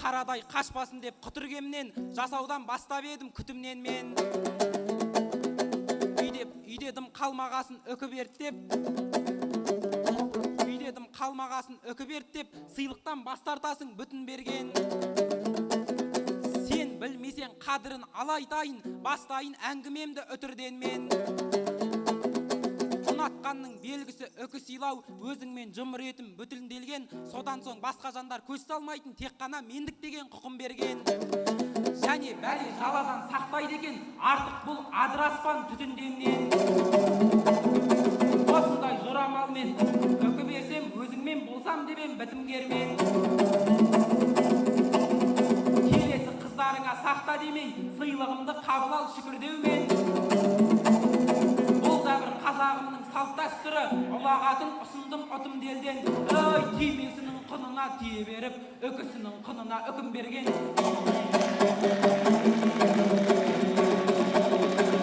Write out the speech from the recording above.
Қарадай қашпасын деп құтыргемнен, жасаудан бастап едім күтімнен мен. Үйде дым қалмағасын үкі берді деп, үйде дым қалмағасын үкі берді деп, сыйлықтан бас тартасың бүтін берген. Сен білмесең қадірін ала айтайын, бастайын әңгімемді үтірден мен. Ұнатқанның белгісі үкі сыйлау, өзіңмен жұмыр етім бүтінделген. Содан соң басқа жандар көз салмайтын, тек қана мендік деген құқым берген. Және бәле жаладан сақтайды екен, артық бұл адыраспан түтінденнен. Осындай жорамалмен үкі берсем, өзіңмен болсам деп ем бітімгермен. Келесі қыздарыңа сақта демей, сыйлығымды қабыл ал шүкірдеумен. Бұл да бір қазағымның салт дәстүрі, ұлағатын ұсындым ұтымды елден. Ой, түймесінің құнына түйе беріп, үкісінің құнына үкім берген.